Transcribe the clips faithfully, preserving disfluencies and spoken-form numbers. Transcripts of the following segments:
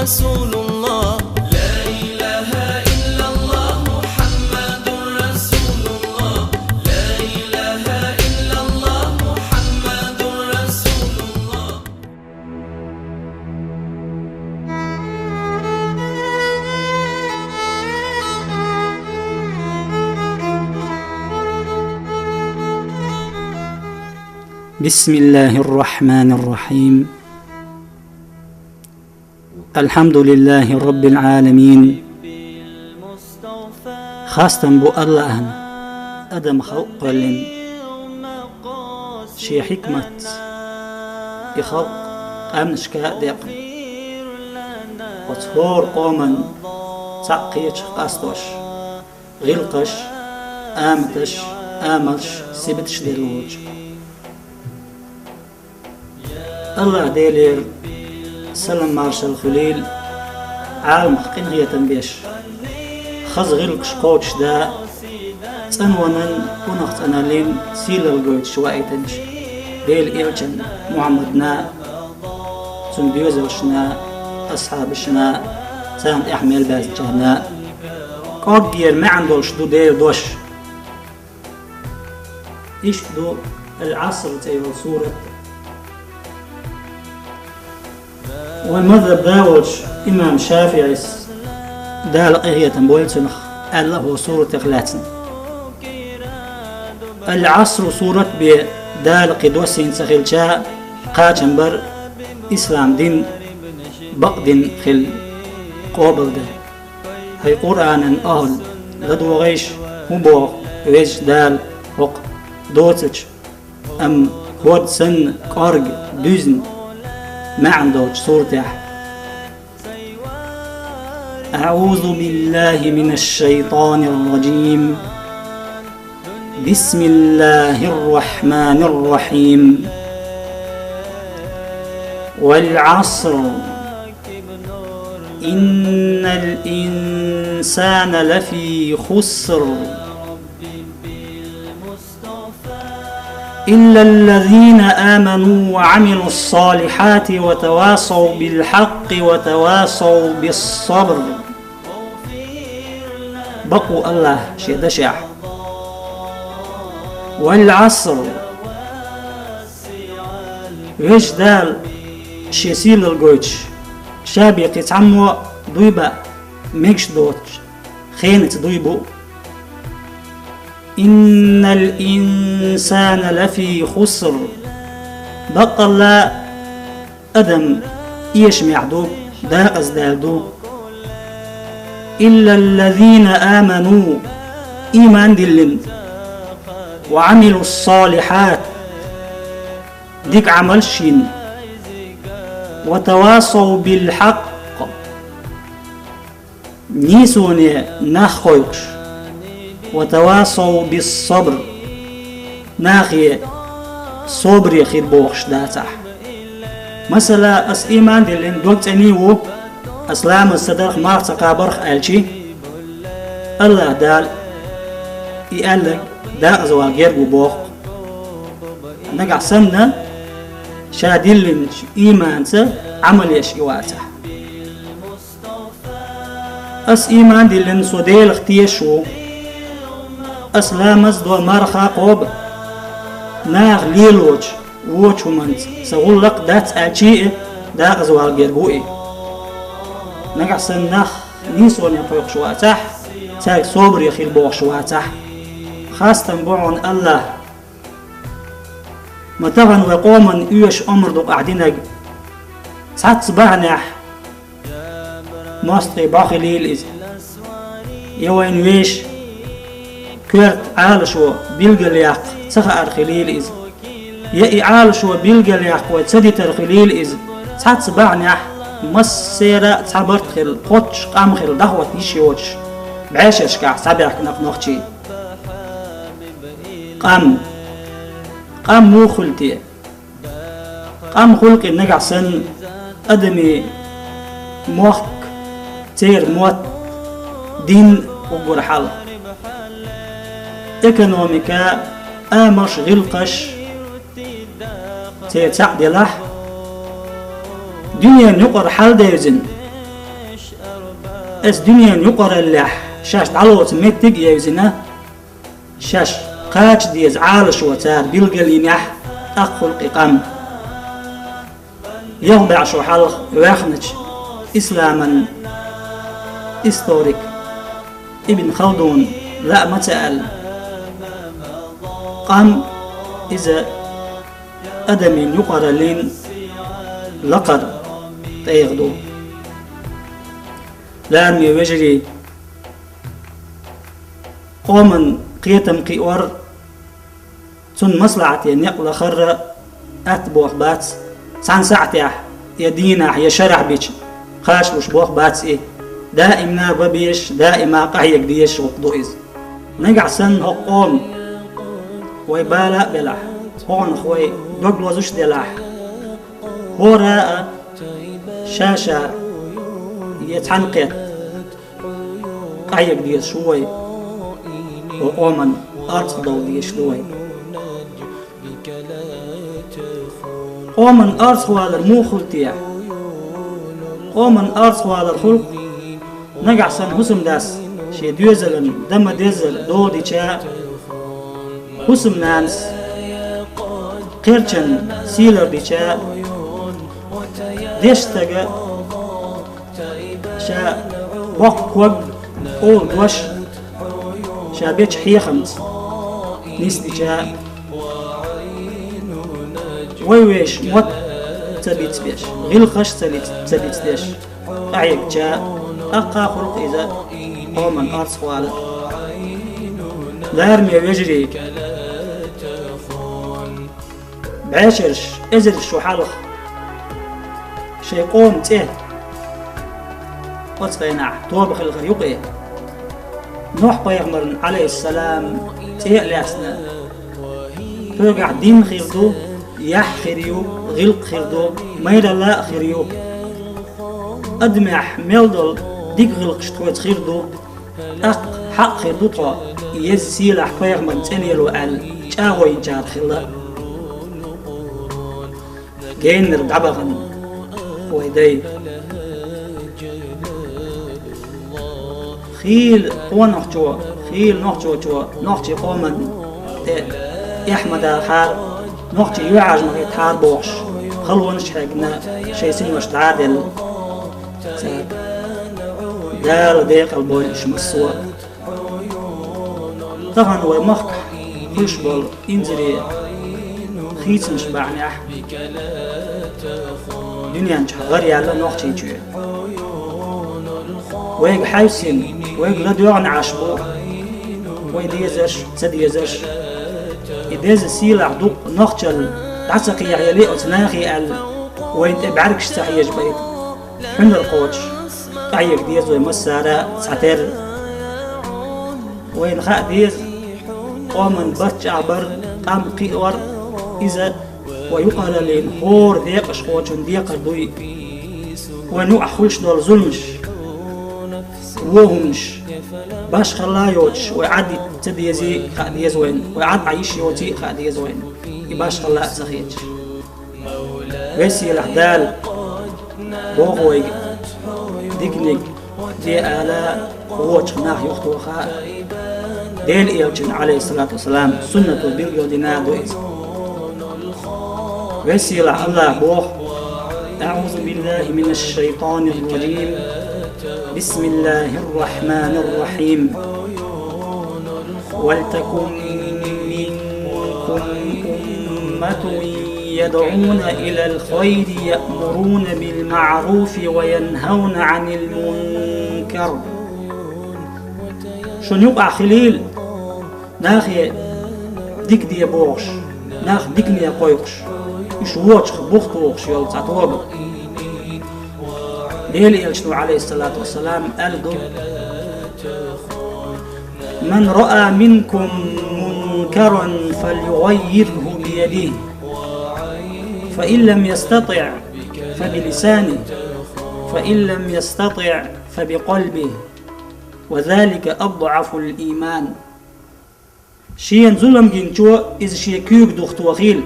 رسول الله، لا إله إلا الله محمد رسول الله، لا إله إلا الله محمد رسول الله. بسم الله الرحمن الرحيم. الحمد لله رب العالمين. Хастам бу Аллахьана, адам халкъ кхоьллина. Шен хьикматца и халкъ къаьмнашка а декъна, оцу хӀора къоман цхьаъ кхечах къастош, гӀиллакхаш, аматаш, амалш, сибаташ делла волчу. Аллахь Делера салам-маршалла хуьлийла Ӏаламах къинхетам беш, хаза гӀиллакхаш кхочушда, цӀанонан, унах цӀаналлин сийлалла гойтуш ваийтинчу Делан элчанна Мухьаммадна, цуьнан доьзалшна, асхьабашна, царна тӀаьхьа мел баьзначарна. КӀорггера маьӀна долуш ду Делан дош. Иштта ду Ал-Ӏаср цӀе йолу сурат. Вайн мазхӀаб да волчу имам ШафиӀис, Дала къинхетам бойла цунах, аьлла хӀокху суратех лаьцна: «Ал-Ӏаср» сурат бен Дала кхин доссийна ца хилча, кхачам бар ислам дин бакъдин хилла къобалдан. ХӀай Къуръанан ахӀл, ладогӀийша, хӀун боху Везачу Дала хӀокху доцучу, амма хӀорд санна кӀорга дуьзна маьӀна долчу суратехь. أعوذ بالله من الشيطان الرجيم. بسم الله الرحمن الرحيم. والعصر. إن الإنسان لفي خسر. إلا الذين آمنوا وعملوا الصالحات وتواصوا بالحق وتواصوا بالصبر. Бакъ ву Аллахь шен дашехь. والعصر. Везачу Дала шен сийлалла гойтуш, ша бен кхин цхьаммо а дуй баа мегаш доцучу хенаца дуй бу. إن الإنسان لفي خسر. Баккъалла, адам эшамехь ду, декъаза даьлла ду. إلا الذين آمنوا, ийман диллина, وعملوا الصالحات, дика Ӏамалш йина, وتواصوا بالحق, нийсоне нах кхойкхуш, وتواصوا بالصبر, нахе собаре хила бохуш дацахь. Масала, ас ийман диллина, дог цӀена ву, ас ламаз ца дарх, марха ца кхабарх аьлчи, Аллахь Дала и аьлларг декъаза вала герга ву боху. Нагахь санна, ша диллинчу ийманца Ӏамал еш и вацахь. Ас ийман диллина, со Делах тешаш ву. Ас ламаз до, марха кхоба. Наха лелочу вочу хӀуманца сан гӀуллакх дац аьлчи а, декъаза вала герга ву и. Нагахь санна нах нийсоне кхойкхуш вацахь, цаьрга собаре хила бохуш вацахь, хастам бу хьуна Аллахь. Ма тахана вай къоманна оьшуш омра ду-кх ахь динарг. Цхьацца бахьанехь мостагӀий бӀо хилийла иза, я вайна вешан коьрта Ӏалашо билгалъяккха ца хаар хилийла иза, я и Ӏалашо билгалъяккха вай ца дитар хилийла иза. Цхьацца бахьанехь массеран а цхьа барт хилла, кхоччуш къам хилла дӀахӀотта йиш йоцуш, бӀешерашкахь схьабаьхкина-кх нохчий. Къам. Къам муха хуьлу те? Къам хуьлу-кх и нагахь санна адамийн мохк, церан мотт, дин уггар хьалха. Экономика, амалш, гӀиллакхаш церан цхьаъ делахь, дуьненан юкъара хьал девзина, Ас дуьненан юкъараллехь шаьш дӀалоцу меттиг а евзина, шаьш кхача деза Ӏалашо цара билгалйинехь, тӀаккха хуьлу и къам. Ялх бӀе шо хьалха ваьхначу исламан историк Ибн Халдуна лаа ма ца аьлла, къам иза адамийн юкъараллин лакхара тӀегӀа ду. Лараме вежарий, къоман кхетам кхиор, цунна маслахьате некъ лахар атта боху бац, цхьана сахьтехь, я дийнахь, я шарахь бича, кхачалуш боху бац и. Даима бан безаш, даима къахьега дезаш гӀуллакх ду иза. Нагахь санна хӀокху къоман вай бала а белахь, хӀокхунах вай дог лозуш а делахь, хӀора а ша-ша я цхьаьна кхетта къахьега дезаш ву вай, хӀокху къоман арцахь довла дезаш ду вай. Къоман арцахьвалар муха хуьлу те? Къоман арцахьвалар хуьлу, нагахь санна хӀусамдас шен доьзалан дан ма-деззара дола дича, хӀусамнанас кхерчан сий лардича, дешна стага ша боккху ког, олу дош, ша бечу хьехамца нисдича, вай вешан мотт ца бицбеш, гӀиллакхаш ца биц-, ца бицдеш къахьегча, тӀаккха хуьлу иза къоман арцахьвалар. Лараме вежарий, бӀешераш, эзарш шо хьалха шайн къоман цӀе оцу хенахь тоба хилла хир ю-кх. Нохь-пайхамарна, Ӏалайхиссалам, цӀе а лаьцна, тхоьгахь дин хир ду, яхь хир ю, гӀиллакх хир ду, майралла а хир ю. Адамехь мел долу дика гӀиллакхаш тхоьца хир ду, тӀаккха хьакъ хир ду тхо, и еза сийлахь пайхамарна цӀе лело аьлла, чӀагӀо йинчарах хилла. Генара дӀабахана вай дай. Хийла къонахчо, хийла нохчочо нохчийн къоман тӀе эхь ма дахьара, нохчий юьхьӀаьржа ма хӀиттахьара бохуш, халонаш а хьегна, шайн синош дӀа а делла. Цара Дала декъал бойла уьш массо а. Тахана вай махкахь хуьлуш болу инзаре хийцамаш бахьанехь дуьнен чохь гӀар яьлла Нохчийчоь. Вайга хьаьвсина, вайга ладоьгӀна Ӏаш бу вай дезарш, ца дезарш. И деза сийлахь дукъ нохчалла дӀа ца кхехьели оцу нахе аьлла, вайна тӀе бӀаьргаш ца хьежабайта. Хьуьнар кхочуш, къахьега деза вай массара а цхьатерра. Вайна хаа деза, къоман баттахь бар, къам кхиор, иза вай юкъараллин хӀора декъашхочун декхар дуй. Вайна юкъахь хуьлуш долу зуламаш, вон хӀуманаш, башхалла а йоцуш, вай Ӏад ца дезий а хаа деза вайна, вай Ӏад Ӏан йиш йоций а хаа деза вайна, и башхалла а ца хеташ. Весийлахь Дала боху вайга, диканиг де ала, вочух нах юхатоха. Делан элчан, Ӏалайхиссалату вассалам, суннато билгалдина а ду иза. Весийлахь Аллах боху: أعوذ بالله من الشيطان الرجيم. بسم الله الرحمن الرحيم. ولتكن منكم أمة يدعون إلى الخير يأمرون بالمعروف وينهون عن المنكر. Шун юкъахь хилийла нахе дика де бохуш, нах дикане кхойкхуш, уьш вочух бух тухуш йолу цхьа тоба. Делан элчано, Ӏалайхиссалату вассалам, аьлла ду: من رأى منكم منكرا فليغيره بيده، فإن لم يستطع فبلسانه، فإن لم يستطع فبقلبه، وذلك أضعف الإيمان. Шена зулам гинчо иза шен куьйга духатохийла.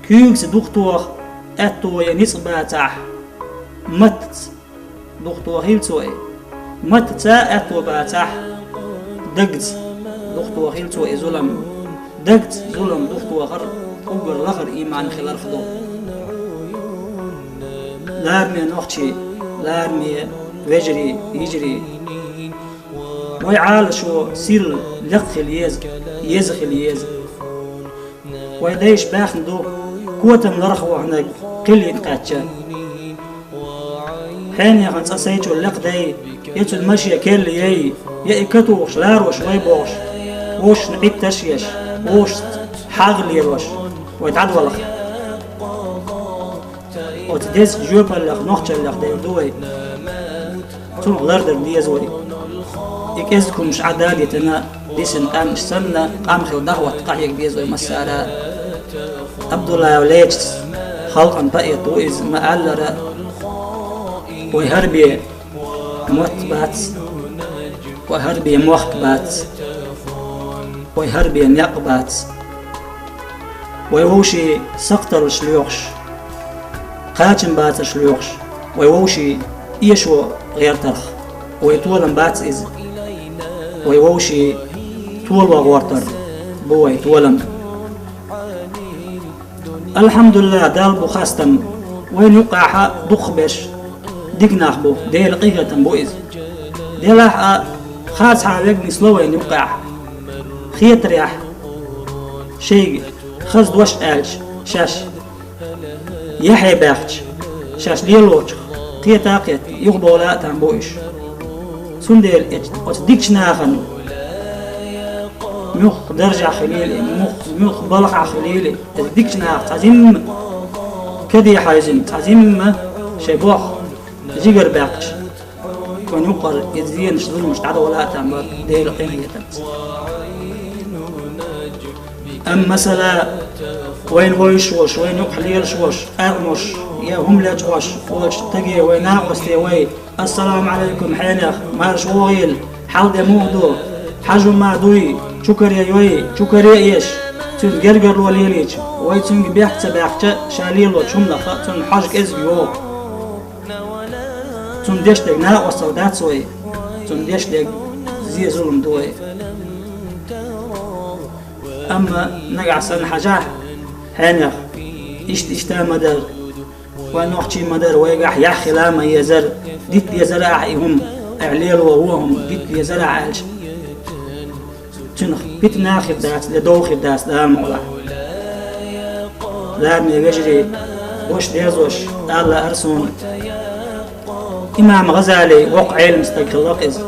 Куьйгаца духатоха аьтто я ницкъ бацахь, маттаца духатохийла цо и. Маттаца аьтто бацахь, дагца духтохийла цо и зулам. Дагца зулам духтохар уггар лахара иман хиларх ду. Лараме нохчий, лараме вежарий, йижарий. Вай Ӏалашо сирла лекха хила еза, еза хила еза. Вай дайша баьхна ду, котам лархӀа ваханарг кхиллина кхаьчча. Хьенехан цӀа сайчул лекха дай, я цуьнан машен керла яй, я и катухуш ларош вай бохуш, вовшашна Ӏитташ а еш, вовшашца хьагӀ лелош, вай дӀадолахь. Оцу дезачу жоьпаллех, нохчаллех девр ду вай. Цунах лардар деза вай. И кӀезиг хӀумаш Ӏа дадитина, дисина къаьмнаш санна, къам хила дӀахӀотта къахьега деза вай массара. Абдуллаев Лечис, халкъан поэт ву иза, ма-аллара, вай хӀара бен мотт бац, вай хӀара бен мохк бац, вай хӀара бен некъ бац. Вай вовшийн сакхтарлаш лоьхуш, кхачам бацарш лоьхуш, вай вовшийн эшо гӀертарх, вай толам бац иза. Вай вовшийн толо гӀортар бу вай толам. Алхьамдулиллах, Далла бу хастам, вайна юккъехь дукхахберш дика нах бу, Делан къинхетам бу иза. Делахь а, харцахьа верг нисло вайна юккъехь. Хетарехь, шайга хаза дош аьлча, шаьш яхье баьхча, шаьш лелочух кхета а кхетта, юхабовла а там бу уьш. Цундела эц-, оцу дикачу нахана муьлхха даржехь хилийла, муьлхха, муьлхха балхахь хилийла, эцу дикачу нахах цхьа зимма каде хьаьвзина, цхьа зимма шайн боху жигара баьккхича, вайн юккъара иза зенаш, зуламаш дӀадовла а там бара Делан къинхетамца. Амма масала, вайна вовзаш волуш, вайна юкъахь лелаш волуш, къаьркъа молуш я хӀума лечкъош волчу стаге вай накъосте вай: «Ассаламу Ӏалайкум, хьенех, марша вогӀийла, хьал де муха ду, хьажа ма дуй, чукаре йой, чукаре а еш», цуьнан гергарло лелийча, вай цуьнга бехк ца баьккхича, ша лелочу хӀуманах цунна хьожа кӀезиг йогӀу. Цунна деш дерг накъосталла дац вай, цунна деш дерг зе-зулам ду вай. Амма нагахь санна хьажахь, хьенех, иштта-иштта ма дара, вай нохчий ма дара, вайгахь яхь хила ма езара, дита дезара ахь и хӀума, ахь лело вон хӀума дита дезара ахь аьлча, цуьнах питана а хир дац, я дов хир дац, Дала мукъалахь. Лараме вежарий, гуш дерзош, Дала лаьара суна. Имам ГӀазали воккха Ӏелам стаг хилла-кх иза.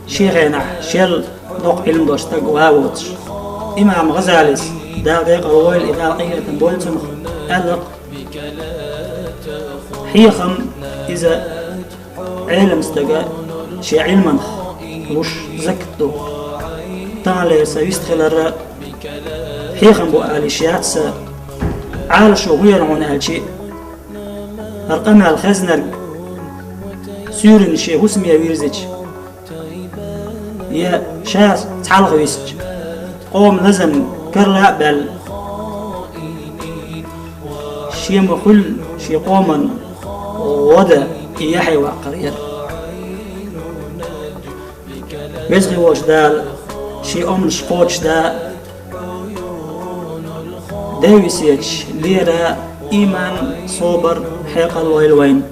Шен хенахь шел доккха Ӏилма долуш стаг ван воцуш. Имам ГӀазалис, Дала декъал войла и, Дала къинхетам бойла цунах, аьлла-кх: «Хьехам иза Ӏелам стага шен Ӏилманах луш закат ду. Таханлера сан вист хиларра хьехам бу ала йиш яц сан, Ӏалашо хӀун яра хьуна аьлча, хӀара къамел хезнарг суьйранна шен хӀусаме вирзича, я ша цхьалха висча, къоман лазам карла а баьлла, шен ма хуьллу шен къоман гӀо дан и яхье ваккхар яра». Веза хилла волчу Дала шен оманаш кхочушда, ден висеташ лера, иман, собар, хьекъал лойла вайна.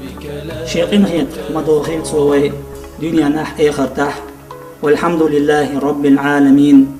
Шен къинхетах ма дохийла Цо вай дуьненахь а, эхартахь а. Валхьамдулиллахи Роббил Ӏаламин.